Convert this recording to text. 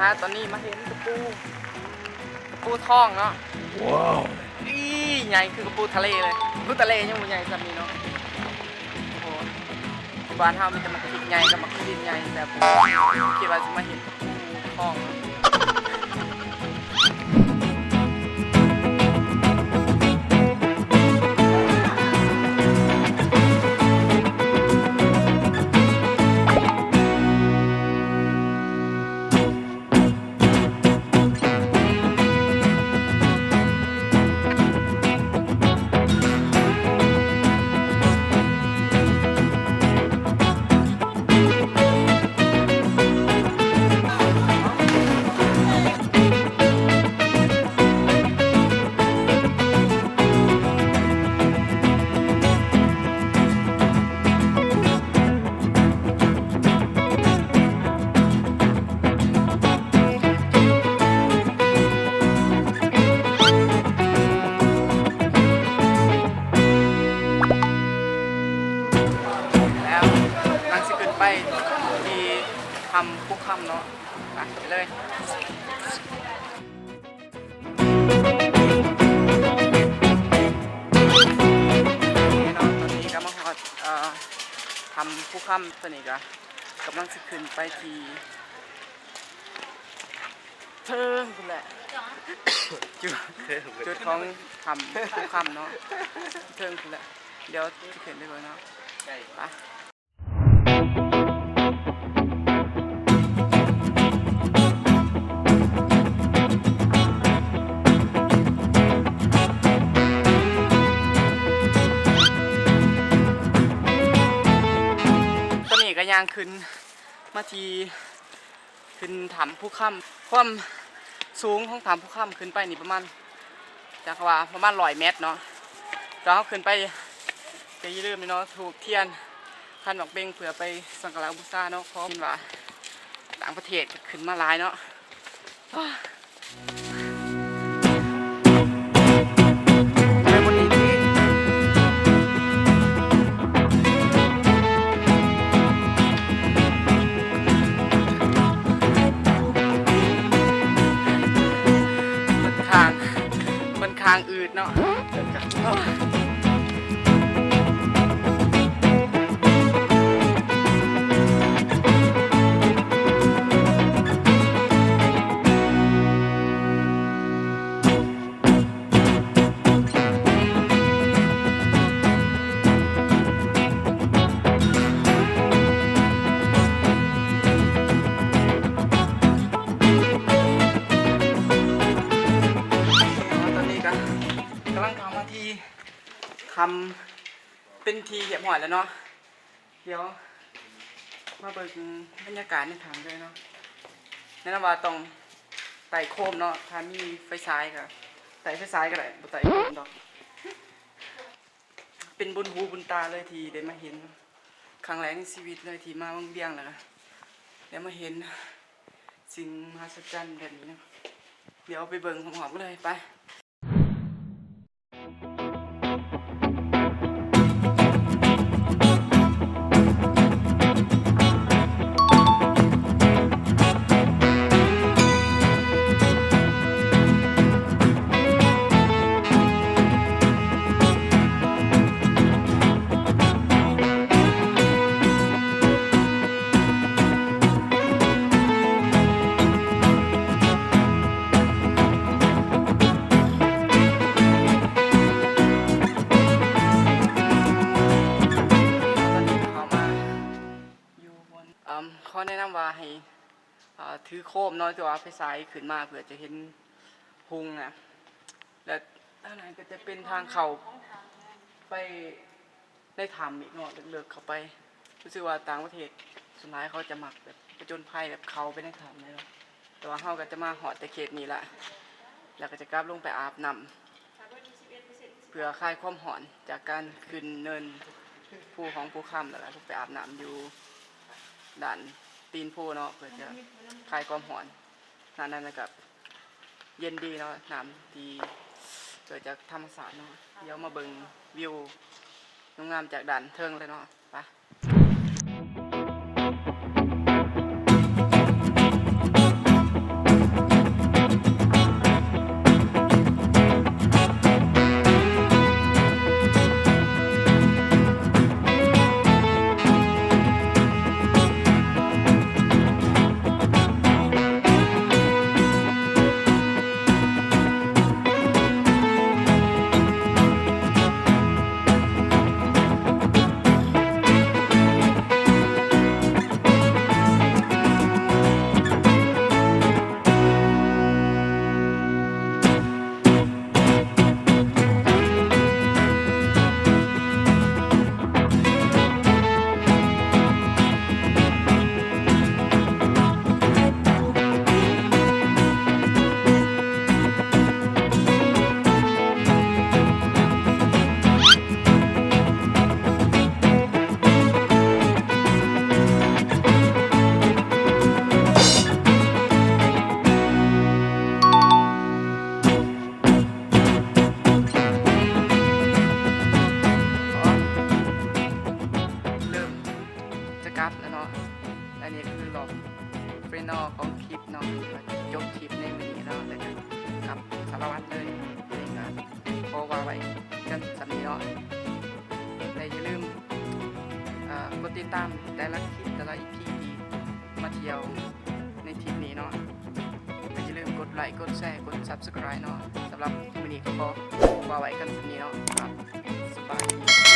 ມາຕອນນີ້ມາເຫັນກະປູ ກະປູທອງເນາະ. ວ້າວ ອີ່ ໃຫຍ່ຄືກະປູທະເລເລີຍ. ກະປູທະເລຍັງບໍ່ໃຫຍ່ສ່ຳນີ້ເນາະ. ໂອ້ ບ້ານເຮົາມີແຕ່ໝາກພິກໃຫຍ່ກັບໝາກຂະດິນໃຫຍ່ ແບບ ຄິດວ່າຊິມາເຫັນ ທອງ. ແລ້ວກຳລັງຊິຂຶ້ນໄປທີ່ຖ້ຳພູຄຳເນາະ. ໄປ ໄປເລີຍ. ນີ້ເນາະ ຕອນນີ້ກະມາຮອດ ເອີ ຖ້ຳພູຄຳ. ຕອນນີ້ກະກຳລັງຊິຂຶ້ນໄປທີ່ເທິງພຸ້ນແຫຼະ ຈຸດ ຈຸດຂອງຖ້ຳພູຄຳເນາະ ເທິງພຸ້ນແຫຼະ. ດຽວຊິຂຶ້ນໄປເບິ່ງເນາະ ໄປ. ຕອນນີ້ກະຍ່າງຂຶ້ນມາທີ່ ຂຶ້ນຖ້ຳພູຄຳ. ຄວາມສູງຂອງຖ້ຳພູຄຳຂຶ້ນໄປນີ້ປະມານ ຈັກວ່າປະມານຮ້ອຍແມັດເນາະ. ຕອນເຮົາຂຶ້ນໄປກະຢ່າລືມເນາະ ທູບທຽນ ຄັນໝາກເບັງ ເພື່ອໄປສັກກາລະບູຊາເນາະ. ເພາະເຫັນວ່າຕ່າງປະເທດກະຂຶ້ນມາຫຼາຍເນາະ. ຂ້ອນຂ້າງ ຂ້ອນຂ້າງອືດເນາະ. ຕອນນີ້ກະກຳລັງເຂົ້າມາທີ່ຖ້ຳເປັນທີ່ຮຽບຮ້ອຍແລ້ວເນາະ. ດຽວມາເບິ່ງບັນຍາກາດໃນຖ້ຳເລີຍເນາະ. ແນະນຳວ່າຕ້ອງໄຕ້ໂຄມເນາະ ຖ້າມີໄຟສາຍກະໄຕ້ໄຟສາຍກະໄດ້ ບໍ່ໄຕ້ໂຄມດອກ. ເປັນບຸນຫູບຸນຕາເລີຍທີ່ໄດ້ມາເຫັນ ຄັ້ງແລກໃນຊີວິດເລີຍທີ່ມາວັງວຽງ ແລ້ວກະໄດ້ມາເຫັນສິ່ງມະຫັດສະຈັນແບບນີ້ເນາະ. ດຽວໄປເບິ່ງຮອບໆກັນເລີຍ ໄປ. ເອີ່ມ ຂໍແນະນຳວ່າໃຫ້ ເອີ່ ຖືໂຄມເນາະ ຫຼືວ່າໄຟສາຍຂຶ້ນມາ ເພື່ອຈະເຫັນຮຸ່ງນະ. ແລະ ທາງນັ້ນກະຈະເປັນທາງເຂົ້າໄປໃນຖ້ຳອີກເນາະ ເລິກໆເຂົ້າໄປ. ຮູ້ສຶກວ່າຕ່າງປະເທດສ່ວນຫຼາຍເຂົາຈະມັກແບບຜະຈົນໄພ ແບບເຂົ້າໄປໃນຖ້ຳເລີຍເນາະ. ແຕ່ວ່າເຮົາກະຈະມາຮອດແຕ່ເຂດນີ້ລະ ແລ້ວກະຈະກັບລົງໄປອາບນ້ຳ ເພື່ອຄາຍຄວາມຮ້ອນຈາກການຂຶ້ນເນີນພູຂອງພູຄຳ ແລ້ວກະລົງໄປອາບນ້ຳຢູ່ດ້ານຕີນພູເນາະ ເພື່ອຈະຄາຍຄວາມຮ້ອນ. ນ້ຳນັ້ນກະເຢັນດີເນາະ ນ້ຳທີ່ເກີດຈາກທຳມະຊາດເນາະ. ດຽວມາເບິ່ງວິວງາມໆຈາກດ້ານເທິງເລີຍເນາະ ໄປ. ຕອນ ຂອງຄລິບເນາະ ກໍຈົບຄລິບໃນມື້ນີ້ເນາະ ແລ້ວກໍກັບສາລະວັນເລີຍ. ນີ້ກໍຂໍວ່າໄວ້ກັນສ່ຳນີ້ເນາະ ແລະຢ່າລືມ ເອີ ກົດຕິດຕາມແຕ່ລະຄລິບ ແຕ່ລະອີພີທີ່ມາທ່ຽວໃນທຣິບນີ້ເນາະ ແລະຢ່າລືມກົດໄລ ກົດແຊ ກົດ Subscribe ເນາະ. ສຳລັບມື້ນີ້ກໍຂໍວ່າໄວ້ກັນສ່ຳນີ້ເນາະ ກໍສະບາຍດີ.